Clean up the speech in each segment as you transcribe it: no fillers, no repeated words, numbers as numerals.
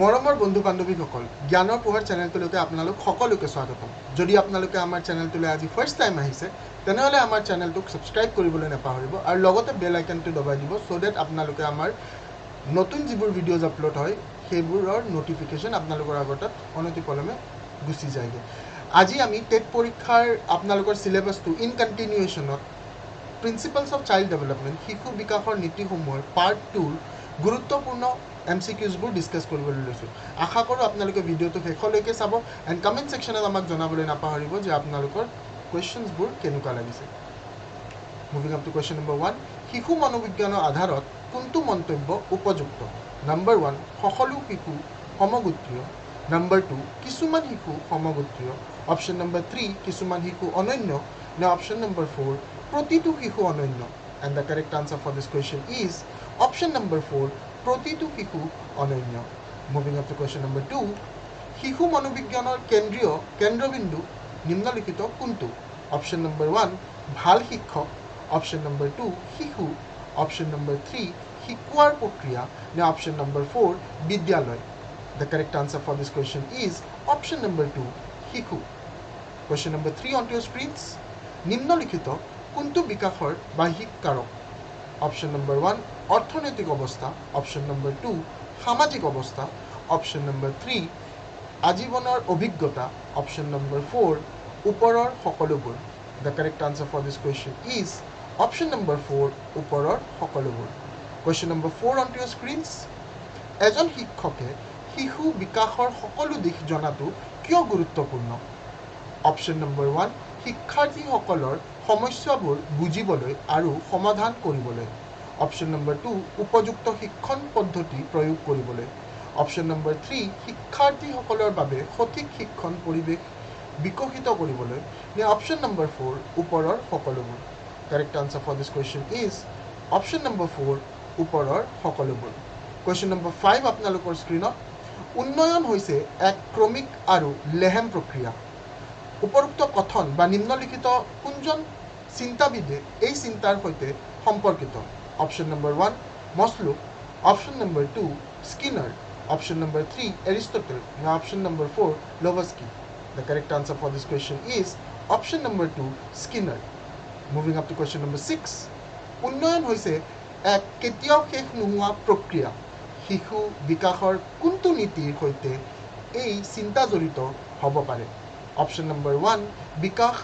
মৰমৰ বন্ধু বান্ধৱীসকল, জ্ঞানৰ পোহৰ চেনেলটোলৈকে আপোনালোক সকলোকে স্বাগতম। যদি আপোনালোকে আমাৰ চেনেলটোলৈ আজি ফাৰ্ষ্ট টাইম আহিছে, তেনেহ'লে আমাৰ চেনেলটোক ছাবস্ক্ৰাইব কৰিবলৈ নাপাহৰিব আৰু লগতে বেল আইকনটো দবাই দিব, চ' ডেট আপোনালোকে আমাৰ নতুন যিবোৰ ভিডিঅ'জ আপলোড হয়, সেইবোৰৰ ন'টিফিকেশ্যন আপোনালোকৰ আগত অনতিপলমে গুচি যায়গৈ। আজি আমি টেট পৰীক্ষাৰ আপোনালোকৰ চিলেবাছটো ইন কণ্টিনিউৱেশ্যনত প্ৰিন্সিপালছ অফ চাইল্ড ডেভেলপমেণ্ট, শিশু বিকাশৰ নীতিসমূহৰ পাৰ্ট 2ৰ গুৰুত্বপূৰ্ণ এমচিকিউজবোৰ ডিছকাছ কৰিবলৈ লৈছোঁ। আশা কৰোঁ আপোনালোকে ভিডিঅ'টো শেষলৈকে চাব এণ্ড কমেণ্ট ছেকশ্যনত আমাক জনাবলৈ নাপাহৰিব যে আপোনালোকৰ কুৱেশ্যনছবোৰ কেনেকুৱা লাগিছে। Moving up to question number 1, শিশু মনোবিজ্ঞানৰ আধাৰত কোনটো মন্তব্য উপযুক্ত? নম্বৰ 1, সকলো শিশু সমগোত্ৰীয়। নম্বৰ 2, কিছুমান শিশু সমগোত্ৰীয়। অপশ্যন নম্বৰ 3, কিছুমান শিশু অনন্য। নে অপশ্যন নম্বৰ 4, প্ৰতিটো শিশু অনন্য। And the correct answer for this question is option number 4, প্ৰতিটো শিশু অনন্য। Moving up to question number 2, শিশু মনোবিজ্ঞানৰ কেন্দ্ৰীয় কেন্দ্ৰবিন্দু নিম্নলিখিত কোনটো? অপশ্যন নম্বৰ 1, ভাল শিক্ষক। অপশ্যন নম্বৰ 2, শিশু। অপশ্যন নম্বৰ 3, শিকোৱাৰ প্ৰক্ৰিয়া। নে অপশ্যন নম্বৰ 4, বিদ্যালয়। The correct answer for this question is option number 2, শিশু। Question number 3 on your screens, নিম্নলিখিত কোনটো বিকাশৰ বাহ্যিক কাৰক? অপশ্যন নম্বৰ 1, অৰ্থনৈতিক অৱস্থা। অপশ্যন নম্বৰ 2, সামাজিক অৱস্থা। অপশ্যন নম্বৰ 3, আজীৱনৰ অভিজ্ঞতা। অপশ্যন নম্বৰ 4, ওপৰৰ সকলোবোৰ। The correct answer for this question is option number 4, ওপৰৰ সকলোবোৰ। Question number 4 on your screens, এজন শিক্ষকে শিশু বিকাশৰ সকলো দিশ জনাটো কিয় গুৰুত্বপূৰ্ণ? অপশ্যন নম্বৰ 1, শিক্ষাৰ্থীসকলৰ সমস্যাবোৰ বুজিবলৈ আৰু সমাধান কৰিবলৈ। অপশ্যন নম্বৰ 2, উপযুক্ত শিক্ষণ পদ্ধতি প্ৰয়োগ কৰিবলৈ। অপশ্যন নম্বৰ 3, শিক্ষাৰ্থীসকলৰ বাবে সঠিক শিক্ষণ পৰিৱেশ বিকশিত কৰিবলৈ। নে অপশ্যন নম্বৰ 4, ওপৰৰ সকলোবোৰ। Correct answer for this question is option number 4, ওপৰৰ সকলোবোৰ। কুৱেশ্যন নম্বৰ 5 আপোনালোকৰ স্ক্ৰীণত, উন্নয়ন হৈছে এক ক্ৰমিক আৰু লেহেম প্ৰক্ৰিয়া। উপৰোক্ত কথন বা নিম্নলিখিত কোনজন চিন্তাবিদে এই চিন্তাৰ সৈতে সম্পৰ্কিত? Option number 1, Maslow. Option number 2, Skinner. Option number 3, Aristotle. নে option number 4, Blavatsky. The correct answer for this question is option number 2, Skinner. Moving up to question number 6, উন্নয়ন হৈছে এক কেতিয়াও শেষ নোহোৱা প্ৰক্ৰিয়া। শিশু বিকাশৰ কোনটো নীতিৰ সৈতে এই চিন্তা জড়িত হ'ব পাৰে? অপশ্যন নম্বৰ 1, বিকাশ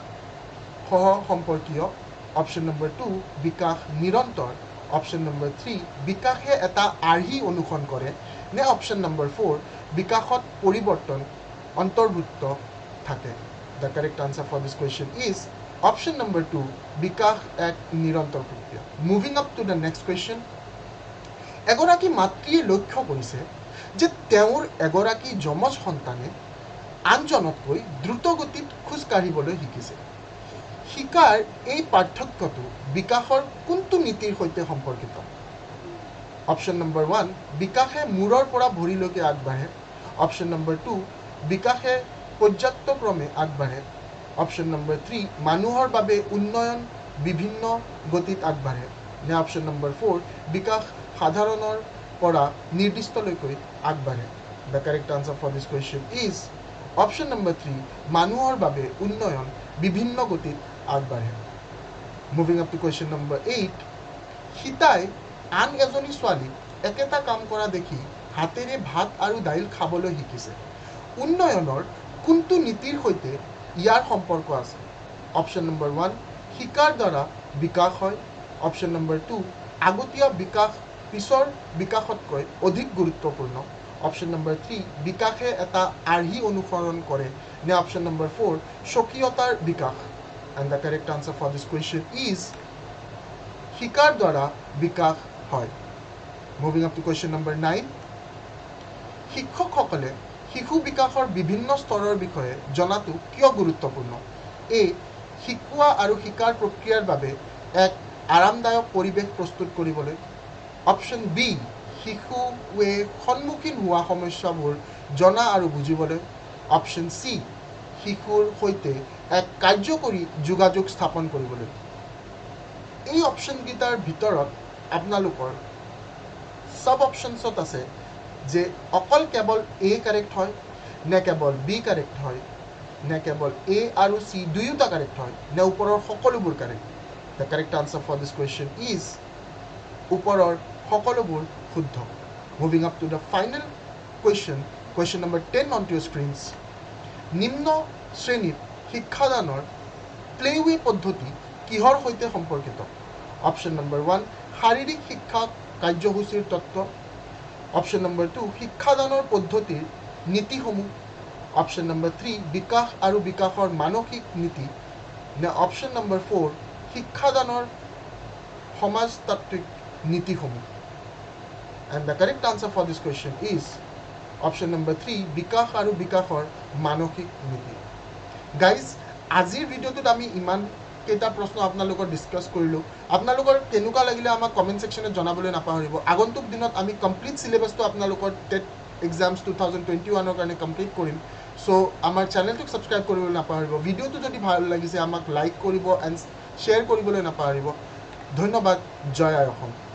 সহ সম্পৰ্কীয়। অপশ্যন নম্বৰ 2, বিকাশ নিৰন্তৰ। অপশ্যন নম্বৰ 3, বিকাশে এটা আৰ্হি অনুসৰণ কৰে। নে অপশ্যন নম্বৰ 4, বিকাশত পৰিৱৰ্তন অন্তৰ্ভুক্ত থাকে। The correct answer for this question is option number 2, বিকাশ এক নিৰন্তৰ প্ৰক্ৰিয়া। Moving up to the next question, এগৰাকী মাতৃয়ে লক্ষ্য কৰিছে যে তেওঁৰ এগৰাকী যমজ সন্তানে আনজনতকৈ দ্ৰুতগতিত খোজ কাঢ়িবলৈ শিকিছে। শিকাৰ এই পাৰ্থক্যটো বিকাশৰ কোনটো নীতিৰ সৈতে সম্পৰ্কিত? অপশ্যন নম্বৰ 1, বিকাশে মূৰৰ পৰা ভৰিলৈকে আগবাঢ়ে। অপশ্যন নম্বৰ 2, বিকাশে পৰ্যাপ্তক্ৰমে আগবাঢ়ে। অপশ্যন নম্বৰ 3, মানুহৰ বাবে উন্নয়ন বিভিন্ন গতিত আগবাঢ়ে। নে অপশ্যন নম্বৰ 4, বিকাশ সাধাৰণৰ পৰা নিৰ্দিষ্টলৈকে আগবাঢ়ে। The correct answer for this question is option number 3, মানুহৰ বাবে উন্নয়ন বিভিন্ন গতিত আগবাঢ়ে। Moving up to question number 8, সীতাই আন এজনী ছোৱালীক একেটা কাম কৰা দেখি হাতেৰে ভাত আৰু দাইল খাবলৈ শিকিছে। উন্নয়নৰ কোনটো নীতিৰ সৈতে ইয়াৰ সম্পৰ্ক আছে? অপশ্যন নম্বৰ 1, শিকাৰ দ্বাৰা বিকাশ হয়। অপশ্যন নম্বৰ 2, আগতীয়া বিকাশ পিছৰ বিকাশতকৈ অধিক গুৰুত্বপূৰ্ণ। অপশ্যন নম্বৰ 3, বিকাশে এটা আৰ্হি অনুসৰণ কৰে। নে অপশ্যন নম্বৰ 4, স্বকীয়তাৰ বিকাশ। And the correct answer for this question is শিকাৰ দ্বাৰা বিকাশ হয়। Moving up to question number 9, শিক্ষকসকলে শিশু বিকাশৰ বিভিন্ন স্তৰৰ বিষয়ে জনাটো কিয় গুৰুত্বপূৰ্ণ? এ, শিকোৱা আৰু শিকাৰ প্ৰক্ৰিয়াৰ বাবে এক আৰামদায়ক পৰিৱেশ প্ৰস্তুত কৰিবলৈ। অপশ্যন বি, শিশুৱে সন্মুখীন হোৱা সমস্যাবোৰ জনা আৰু বুজিবলৈ। অপশ্যন চি, শিশুৰ সৈতে এক কাৰ্যকৰী যোগাযোগ স্থাপন কৰিবলৈ। এই অপশ্যনকেইটাৰ ভিতৰত আপোনালোকৰ ছাব অপশ্যনছত আছে যে অকল কেৱল এ কাৰেক্ট হয় নে কেৱল বি কাৰেক্ট হয় নে কেৱল এ আৰু চি দুয়োটা কাৰেক্ট হয় নে ওপৰৰ সকলোবোৰ correct. The correct answer for this question is ওপৰৰ সকলোবোৰ শুদ্ধ। Moving up to the final question, question number 10 on to screens. নিম্ন শ্ৰেণীত শিক্ষাদানৰ প্লেৱে পদ্ধতি কিহৰ সৈতে সম্পৰ্কিত? অপশ্যন নম্বৰ 1, শাৰীৰিক শিক্ষা কাৰ্যসূচীৰ তত্ত্ব। অপশ্যন নম্বৰ 2, শিক্ষাদানৰ পদ্ধতিৰ নীতিসমূহ। অপশ্যন নম্বৰ 3, বিকাশ আৰু বিকাশৰ মানসিক নীতি। নে অপশ্যন নম্বৰ 4, শিক্ষাদানৰ সমাজতাত্ত্বিক নীতিসমূহ। And the correct answer for this question is option number 3, বিকাশ আৰু বিকাশৰ মানসিক নীতি। গাইজ, আজিৰ ভিডিঅ'টোত আমি ইমান কেইটা প্ৰশ্ন আপোনালোকৰ ডিছকাছ কৰিলোঁ। আপোনালোকৰ কেনেকুৱা লাগিলে আমাক কমেণ্ট ছেকশ্যনত জনাবলৈ নাপাহৰিব। আগন্তুক দিনত আমি কমপ্লিট চিলেবাছটো আপোনালোকৰ টেট এক্সামছ 2021ৰ কাৰণে কমপ্লিট কৰিম। চ' আমাৰ চেনেলটোক ছাবস্ক্ৰাইব কৰিবলৈ নাপাহৰিব। ভিডিঅ'টো যদি ভাল লাগিছে, আমাক লাইক কৰিব এণ্ড শ্বেয়াৰ কৰিবলৈ নাপাহৰিব। ধন্যবাদ। জয় আই অসম।